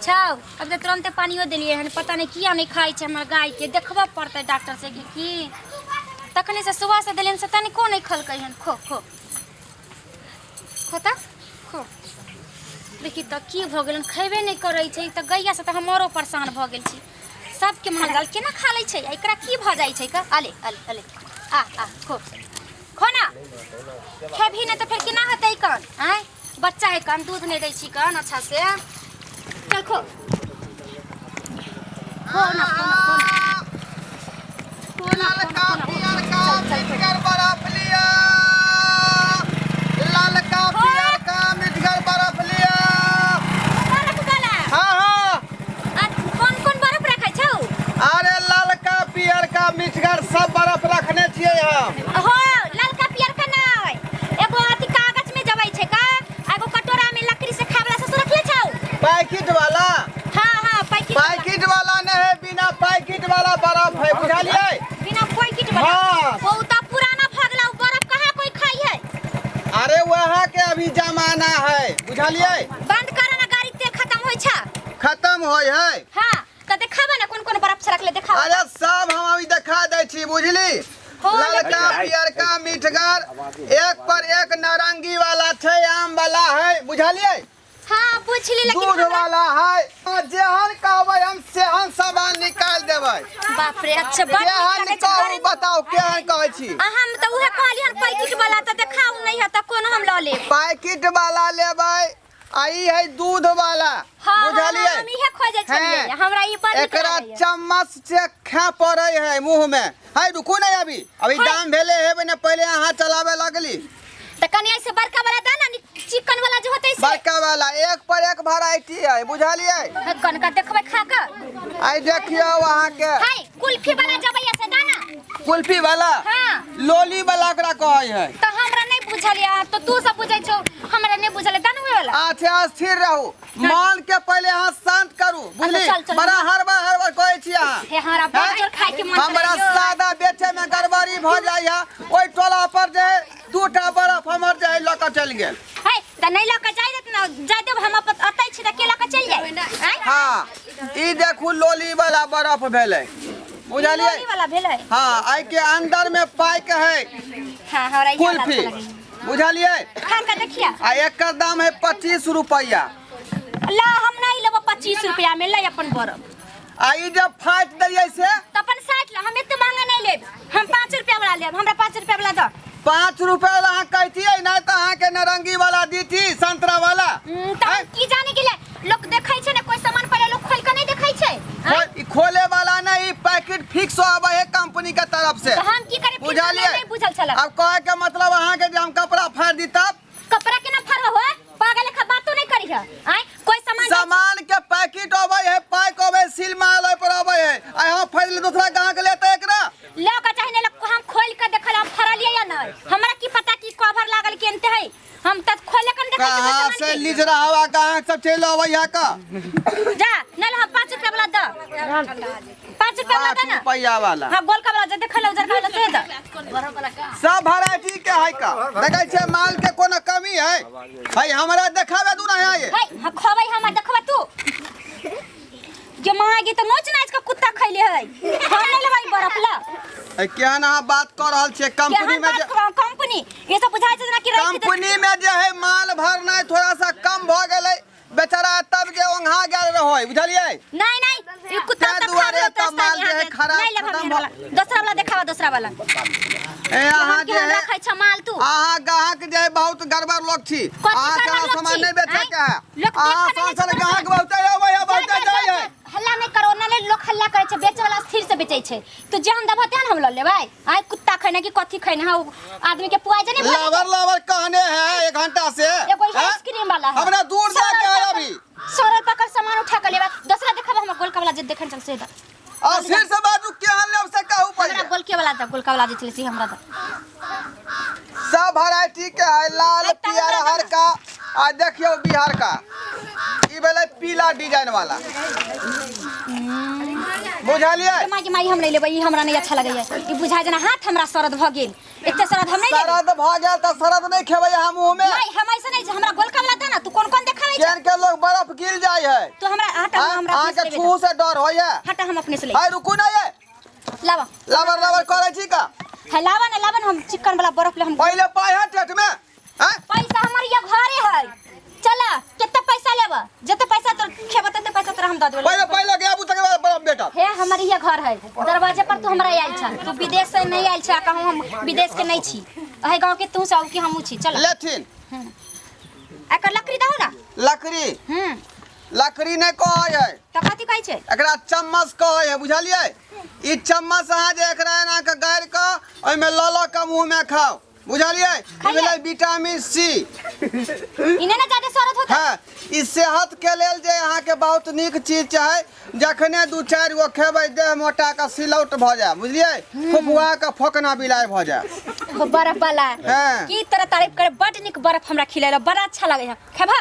छौ। अब तऽ तुरन्ते पानियो देलियै हन, पता नहि किया नहि खाइ छै हमर गायके। देखबऽ पड़तै डॉक्टर से कि की। तखने से सुबह से देलियन से तनिको नहि खलकै हन। खो खो खो तऽ खो। देखी तऽ की भऽ गेलन, खयबे नहि करै छै। तऽ गैया से तऽ हम आरो परेशान भऽ गेल छी। सबके माल जाल केना खा लै छै, एकरा की भऽ जाइ छै? का अले अले अले आ आ खो खो ना। खेबही नहि तऽ फेर केना हेतै कन? आँय, बच्चा है कन, दूध नहि दै छी कन अच्छा से। चल खो खो ना, खो ना, खो ना, खो ना, खो ना, खो ना। ललका चल चल खो। मिठगर बरफ लिया, ललका खो। पियरका मिठगर बरफ लिया। बरफ वाला? हाँ हाँ। आ कोन कोन बरफ रखै छौ? अरे ललका पियरका मिठगर सब बरफ रखने छियै हम। हो, ललका पियरका नहि, एगो अथी कागज में जबै छै का, आ एगो कटोरा में लकड़ी से खाय वाला से रखले छौ। पैकेट वाला? हाँ हाँ, पैकेट वाला। पैकेट वाला नहीं है, बिना पैकेट वाला बर्फ है, बुझलियै? बिना पैकेट वाला? हाँ। ओ तऽ पुराना भऽ गेला, उ बरफ कहाँ कोई खाई है? अरे वहाँ के अभी जमाना है, बुझलियै? बंद कर ना गाड़ी, तेल खत्म होइ छै। खत्म होय है? हाँ, तऽ देखाबा ना, कोन कोन बरफ से रखले देखाबा। अरे सब हम अभी देखा दै छी, बुझली? हो, ललका पियरका मिठगर, एक पर एक नारंगी वाला छै, आम वाला है, बुझलियै? हाँ बुझली, लेकिन दूध वाला है। आ, जेहन कहबै हम सेहन सामान निकाल देबै। बाप रे, अच्छा, बड़ नीक केहन लगै छै, कहू, बड़। बताउ केहन कहै छी? आ हम तऽ उहे कहली हन पैकेट वाला, तऽ देखाउ नहि है तऽ कोनो हम लऽ लेब। पैकेट वाला लेबै? आ ई है दूध वाला। हाँ, बुझलियै? हम इहे खोजै छलियै। हैं। हमरा ई बड़ नीक एकरा लागैया। चम्मच से खा पड़ै है मुंह में। है रुकू नहीं, अभी अभी है। दाम भेले हेबे ने, पहले अहाँ चलावे लगली। तऽ कनि ऐसे बड़का वाला दा ना, चिकन वाला जो होतै से। बड़का वाला एक पर एक वैरायटी है, बुझलियै? है, कनका देखबै खा कऽ। आई देखियौ अहाँ के। है कुल्फी वाला जबैया से दा ना। कुल्फी वाला? हाँ। लोली वाला ओकरा कहै है। तऽ हमरा नहि बुझल या, तऽ तू सब बुझै छौ, हमरा नहि बुझल है। दा ना उहे वाला। अच्छा, स्थिर रहू, मन के पहले अहाँ शांत करू, बुझली? चल, चल। बड़ा हर बार हर बार कहै छी अहाँ। हे, हमरा बड़ हैं? जोर खाय के मन हमरा करैया। सादा बेचे में गड़बड़ी भऽ जाइ है। ओहि टोला पर जे है दूटा बरफ हमर जे है लऽ कऽ चलि गेल। है तऽ नहि लऽ कऽ जाय देत ना, जाय देब, हम अपन अतै छी तऽ के लऽ कऽ चलि जाय? आँय? हाँ, ई देखू, लोली वाला बरफ भेलै, बुझलियै? लोली वाला भेलै? हाँ, एहि के अंदर में पाइक है। हाँ, हमरा इहे वाला कुल्फी अच्छा लगैया। बुझलियै? खा कऽ देखिया। आ एकर दाम है 25 रुपैआ। ला, हम नहीं लेबो 25 रुपया में, ले अपन बरफ। आ ई जब फाटि देलियै से? तऽ अपन 60 ला, हम एते महंगा नहीं लेब, हम 5 रुपया वाला लेब। हमरा 5 रुपया वाला दऽ। 5 रुपया वाला अहाँ कहतियै नहि तऽ अहाँके नारंगी वाला दीती, संतरा वाला। तऽ हम की जाने गेलै? लोक देखै छै ने कोई सामान, पहिले लोक खोल के नहीं देखै छै, आँय? ई खोले वाला नहीं, ई पैकेट फिक्स आबै है कंपनी के तरफ से। तऽ हम की करी? फिर बुझलियै? नहीं बुझल छल। अब कहे के मतलब अहाँके जे हम कपड़ा फाड़ि दी तब? कपड़ा केना फाड़बो हो? पागल लेखा बातो नहीं करी है। आँय, कोई सामान जाइ छै- सामान के पैकेट अबै है, पैक अबै, सील मारल ओहि पर अबै है, आ यहाँ फाड़ि ले दूसरा ग्राहक लेतै एकरा। लऽ के चाहे नहीं लऽ, हम खोल के देखल, हम फड़लियै या नहीं, हमरा की पता कि कवर लागल केनते है। हम तऽ खोले के नहीं देखै छियै कोई कहाँ सामान से के। लीज रहा, कहाँ सब चलि अबै है का। जा, नहीं हम 5 रुपया वाला दऽ, 5 रुपया वाला पाँच दऽ ना। रुपैआ वाला? हाँ, गोलका वाला जे देखल, उजरका वाला से दऽ। सब वैरायटी के है का। देखै छियै, माल के कोनो कमी है? है हमरा देखाबे दू ना है। है, हाँ, खबै हम, देखबै तू जे माँ गे तऽ नोच नाच के कुत्ता खैले है। हम नहीं लेबै बरफ ला। ए, केहन अहाँ बात कऽ रहल छियै? कंपनी केहन में बात जे करू? कंपनी ये सब बुझाइ छै जेना कि राखि देत। कंपनी में जे है माल भरनाइ थोड़ा सा कम भऽ गेलै, बेचारा तब जे ओंघा गेल रहै, बुझलियै? नहीं नहीं, ई कुत्ता ताहि तऽ दुआरे खा एतऽ माल जे है खराब नहीं लेब हम खतम एहन वाला। दोसरा वाला देखावा, दोसरा वाला। ए, अहाँ केहन जे केहन है रखै छ माल तू? अहाँ ग्राहक जे है बहुत गड़बड़ लोग छी। कथी अहाँ गड़बड़ केना लोग सामान छी? नहीं बेचे के है? लोक देख अहाँ कऽ नहि सन सन लै छै। ग्राहक बहुते अबै है, जा, बहुते जा, जाइ जा, है। जा। हल्ला नहीं करो ना, लोग हल्ला करे छै, बेचे वाला स्थिर से बेचे छै। तू जेहन देबह तेहन हम लऽ लेबै। आइ कुत्ता खैने कि कथी खैने है, आदमी के पुआइ जे नहीं भऽ लवर लवर कहने है एक घंटा से। एगो हैं? आइसक्रीम वाला है। हमरा दूर जाके है अभी। 100 रुपया का सामान उठा के लेबै। दूसरा देखब, हमरा गोलका वाला जे देखन चल से दऽ। आ फिर से बाजू, केहन लेब से कहू हमरा पहिले। गोलके वाला दऽ, गोलका वाला जे छलै से हमरा दऽ। सब वैरायटी के है, लाल आ, तब पियर हमरा दऽ। हरका। आ देखियौ बिहार का, ई भेलै पीला डिजाइन वाला, बुझलियै? माय के माई, हम नहीं लेबै ई, हमरा नहीं अच्छा लगैया ई। बुझाइ जेना हाथ हमरा सरद भऽ गेल, एते सरद हम नहीं लेबै। सरद भऽ गेल तऽ सरद नहि खेबै अहाँ मुँह में। नहीं, हम ऐसे नहीं, हमरा गोलका वाला दे ना। तू कोन कोन देखाबै आबै छै केन के लोग बर्फ गिर जाय है। तू हमरा हटा। आँ, हमरा अहाँ अपने के से छू लेबे से डर होइए। हटा, हम अपने से ले। हाय, रुकू ना ये। लावा। लबर लबर करै छी का? है, लावा ना, लावा ना, हम चिकन वाला बर्फ ले हम। पहिले पाइ है टेट में, हैं? पैसा हमर ये घरे है। चल, कितना पैसा लेबा? जते पैसा तोर खेबा तते पैसा तोरा हम दऽ देबो। पहिले पाइ लगे आबू, तकर बाद बर्फ भेटत। हे, हमर ये घर है, दरवाजे पर तू हमरा आयल छ। तू विदेश से नहीं आयल छ, कहूँ हम विदेश के नहीं छी। अहे गांव के तू सब कि हमहू छी। चल। लेथिन। एकर लकड़ी दहु ना। लकड़ी? हम्म। लकड़ी नहि कहै है। तऽ कथी कहै छै? एकरा चम्मच कहै है, बुझलियै? ई चम्मच अहाँ जे एकरा एना के गाड़ि कऽ ओहिमे लऽ लऽ कऽ मुँहमे खाउ, बुझलियै? ई खाइए। भेलै विटामिन सी। इने ना ज्यादा सरद होता। हँ, ई सेहत के लेल जे अहाँके बहुत नीक चीज छै। जखने दू चारि गो खेबै, देह मोटा कऽ सिलौट भऽ जाय, बुझलियै? फुफुआ कऽ फोकना बिलाइ भऽ जाय। हो बर्फ वाला। हाँ। की तरह तारीफ करे, बड नीक बर्फ हमरा खिलेला, बड़ा अच्छा लगे है। खेबा?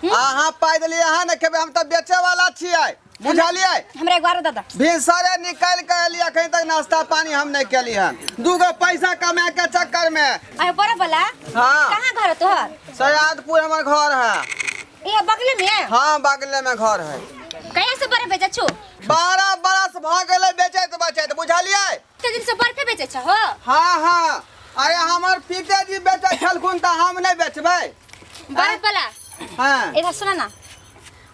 अहाँ पाइ देलियै, अहाँ ने खेबै? हम तऽ बेचे वाला छियै, बुझलियै? हमरा एगो आरो दादा। भिनसरे निकालि कऽ एलियै, एखन तक नाश्ता पानी हम नहि केली हन, दूगो पैसा कमाए के चक्कर में। अरे बर्फ वाला। हाँ। कहाँ घर है तोहर? सयादपुर हमर घर है। ये बगले में? हाँ, बगले में घर है। कहिया से बर्फ बेचै छौ? 12 बरस भऽ गेलै बेचैत बेचैत, बुझलियै? कते दिन से बर्फे बेचै छौ हो? हाँ हाँ, अरे हमर पिताजी बेचै छलखुन तऽ हम नहि बेचबै? बर्फ वाला। हाँ। इधर सुन ना,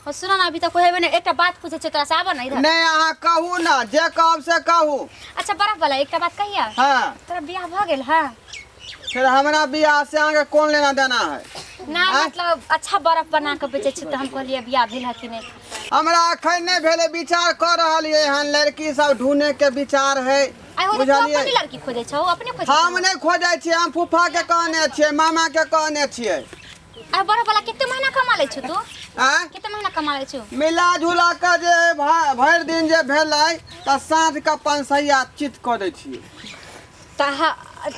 ओ सुन ना, अभी तक कोई हेबे नहीं, एकटा बात पूछे छै तोरा से, आबऽ ना इधर। नहि, अहाँ कहू ना, जे कहब से कहू। अच्छा बर्फ वाला, एकटा बात कहिया। हाँ। तोरा बियाह भऽ गेल है? फिर हमरा बियाह से अहाँके कोन लेना देना है? ना, मतलब अच्छा बर्फ बना के बेचै छै, तऽ हम कहलियै बियाह भेल है कि नहि। हमरा अखन नहि भेलै, विचार कऽ रहलियै हन, लड़की सब ढूंढे के विचार है। आइ हो तऽ तू बुझलियै? अपने लड़की खोजै छौ? अपने खोजै हम छौ? नहि खोजै छियै, हम फूफा के कहने छियै, मामा के कहने छियै। आइ बर्फ वाला, कते महीना कमा लै छौ तू? आँय? कते महीना कमा लै छौ? मिला जुला कऽ जे भरि दिन जे भेलै तऽ साँझ के 500 चित कऽ दै छियै। तऽ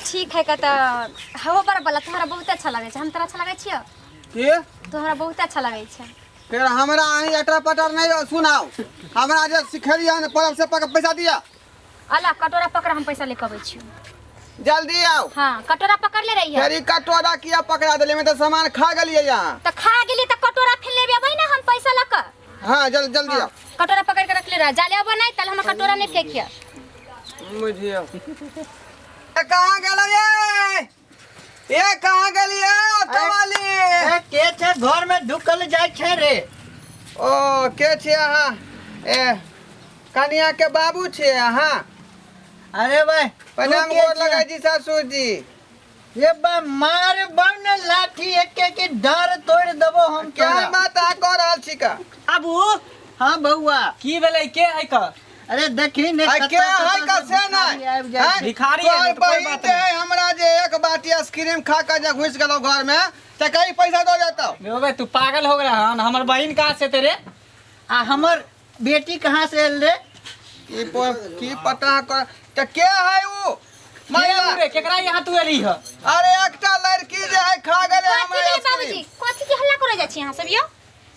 ठीक है का तऽ हवो बर्फ वाला, तोहरा बहुत अच्छा लगै छै। हम तोरा अच्छा लगै छियौ? की? तोहरा बहुत अच्छा लगै छै। फिर हमरा अहीं अटर पटर नहि सुनाउ। हमरा जे सिखेलियै हन परब से पकड़, पैसा दिअ। अला कटोरा पकड़, हम पैसा लेके अबै छियौ। जल्दी आउ। हाँ, कटोरा पकड़ ले रही है। फेर ई कटोरा किया पकड़ा देलियै? तऽ सामान खा गेलियै यहाँ। तऽ खा गेलियै तऽ कटोरा फेर लेबे अबै ने हम पैसा लऽ कऽ। हाँ, जल्दी जल्दी आउ। कटोरा पकड़ के रखले रह, जाले अबै नहि तल हमर कटोरा नहि फेकिए। बुझियौ, ए, कहाँ गेलौ ये? ए, कहाँ गेलियै ऑटो वाली? ए, के छै घर में ढुकल जाइ छै रे? ओ, के छियै अहाँ? ए, कनिया के बाबू छियै अहाँ? अरे भाई, तू प्रणाम, के गोर छियै? लगै छी सासुर जी। ये बा, मार बम ने लाठी, एक एक डार तोड़ देबो हम क्या तोरा। बात अहाँ कऽ रहल छी का? आबू। हाँ बउआ। की भेलै? के है का? अरे देखी ने, आ के कतऽ है कतऽ का से से भिखारी नहि आबि जाइ हैं? छै। भिखारी है, तोहर नहि तऽ कोइ बहिन बात जे है हमरा जे एक बाटी आइसक्रीम खा कऽ जे घुसि गेलौ घर में, तऽ कहीं पैसा दऽ जेतौ। रे बे, तू पागल हो गेला हन? हमर बहिन कहाँ से तेरे? आ हमर बेटी कहाँ से एल रे? की की पता कर तऽ के है उ महिला? रे, केकरा यहाँ तू एली ह? अरे, एकटा लड़की जे है खा गेलै कथी हमर भेलै आइसक्रीम। बाबूजी? कथी के हल्ला करे जाइ छी अहाँ सब यौ?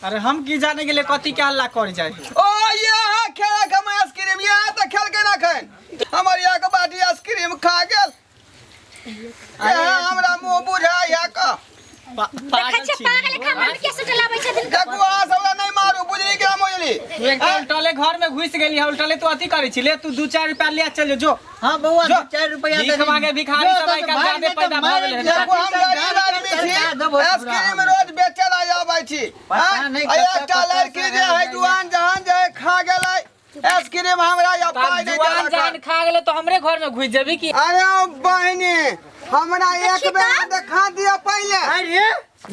अरे, हम की जाने गेले कथी के हल्ला कर जाए। ओ, ये है खेलक हम आइसक्रीम, ये है तऽ खेलकै ना खन, हमर एक बाटी आइसक्रीम खा गेल। ये हमरा मुँह बुझाइ है का। देखै छियै, पागल लेखा हमरा के सोचल आबै छथिन। देखू, अहाँ सब नहि मारू, बुझली कि हम बुझली? तू एकदम उल्टले घर में घुस गेली है, उल्टले तू अथी करै छी। ले, तू दू चार रुपया ले चल जो। हाँ बउआ, जो। दू चार रुपया भीख दे दे। मांगे भिखारी जो सब तो आइ-काल्हि भाग जादे नहीं तो पैदा भऽ मारि गेलै हन। देखू, हम गरीब आदमी छी, आइसक्रीम रोज बेचे ला आबै छी। पता आँय? नहि आ कतऽ एकटा कतऽ लड़की से जे है आबि जाइए। जुआन जहान जे है खा गेलै आइसक्रीम, हमरा या पाइ नहि जुआन देलक। जहान खा गेलै तो हमरे घर में घुस जेबी की? अरे ओ बहिनी, हमरा एक देखी बेर तऽ। देखा दिअ पहिले। अरे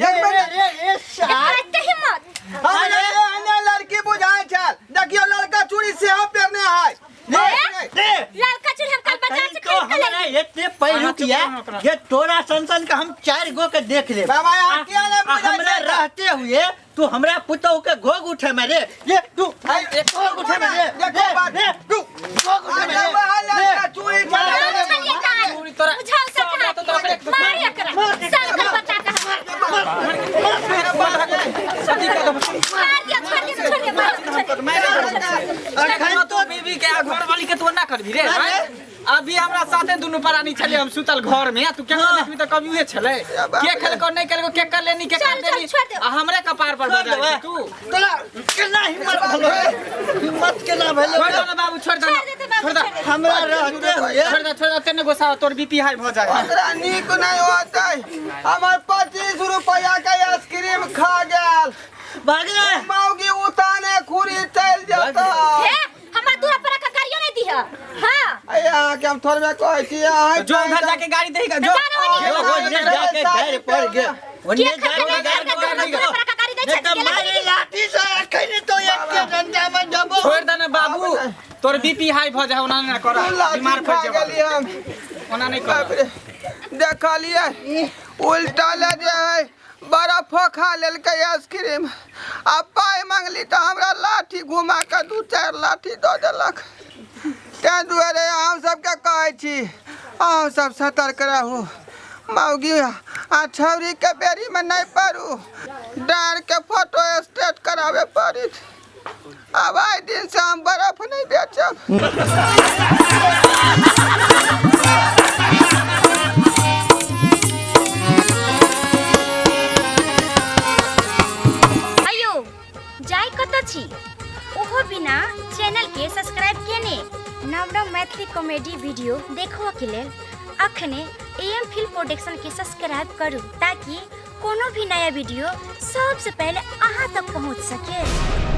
एक बेर। रे रे रे सार। एकर एते हिम्मत? हमरा एहने लड़की बुझाइ छल। देखियौ, लड़का चूड़ी सेहो पहिरने है। रे। लड़का चूड़ी हम कल बाजार से तो खरीद के हमरा ले। एते पहिलुक अहाँ या चुप रहो। जे तोरा सन सन के हम चारि गो के देख लेब। बाबा, अहाँ किया नहि आ बुझै हमरा छियै? रहते हुए तू हमरा पुतोह के घोघ उठे में रे, ये तू घोघ उठे में रे। देखो रे, बात। रे तू घोघ उठे में अरे रे। वह लड़का चूड़ी मार, छलै। छलियै काज। चूड़ी तोरा बुझाउ सब सखा। तो तोरा अपने- मार एकरा। सब के बता के मार दिया, छोड़ दिया, छोड़ दिया, मार दिया, छोड़ दिया। अखन तो बीबी के आ घर वाली के तू ना करबी रे? अरे, आँय? अभी हमरा साथे दुनू प्राणी छले हम सुतल घर में आ तू केकरो देखबी त कभी उहे छले बाप के रे। खेलको नहीं खेलको के कर लेनी के चल, कर चल, देनी छोड़ दे। आ हमरे कपार पर छोड़ बजाय देबै। तू तोरा केना हिम्मत भेलो हिम्मत केना भेलो छोड़ दे ना बाबू छोड़ दे ना छोड़ देते बाबू, छोड़ दे छोड़ दे। हमरा रहते हुए छोड़ दे छोड़ दे तेने गुस्सा तोर बीपी हाई भ जाए ओकरा नीक नहीं होतै हमर 25 रुपया के आइसक्रीम खा गेल। भाग रे। मौगी उताने खुरी चलि जेतै। हे, हमरा दूरा पर के गाड़ियो नहीं दीह। हां। अरे, अहाँके हम थोड़बे कहै छी अहाँ। जो उधर जाके गाड़ी देगा जो। जा ना ओनी। जो ओने जाके घर पर गे, ओने के जाके खा घर के पर दूरा गे। पर के गाड़ी दै नहीं छै? तो मारे लाठी से अखन तो एक के डंडा में दबो। छोड़ दे ना बाबू, तोर बीपी हाई भ जाए, ओना ना कर। दू लाठी बीमार खा पड़ जेबा। गेली हम। ओना नहीं बाप कर। रे, देखलियै उल्टा ले जे है बर्फो खा लेलकै आइसक्रीम आ पाइ मांगली तऽ हमरा लाठी घुमा कऽ दू चारि लाठी दऽ देलक। ताहि दुआरे अहाँ सबके कहै छी, अहाँ सब सतर्क रहू, मौगी आ छौरीके बेरीमे नहि पड़ू। डाँड़के फोटो स्टेट कराबे पड़त। आब आइ दिनसँ हम बर्फ नहि बेचब। अयो, जाय कतऽ छी ओहो बिना चैनल के सब्सक्राइब केने? नव नव मैथिली कॉमेडी वीडियो देखबऽ के लेल अखने एम फिल्म प्रोडक्शन के सब्सक्राइब करू, ताकि कोनो भी नया वीडियो सबसे पहले अहाँ तक पहुँच सके।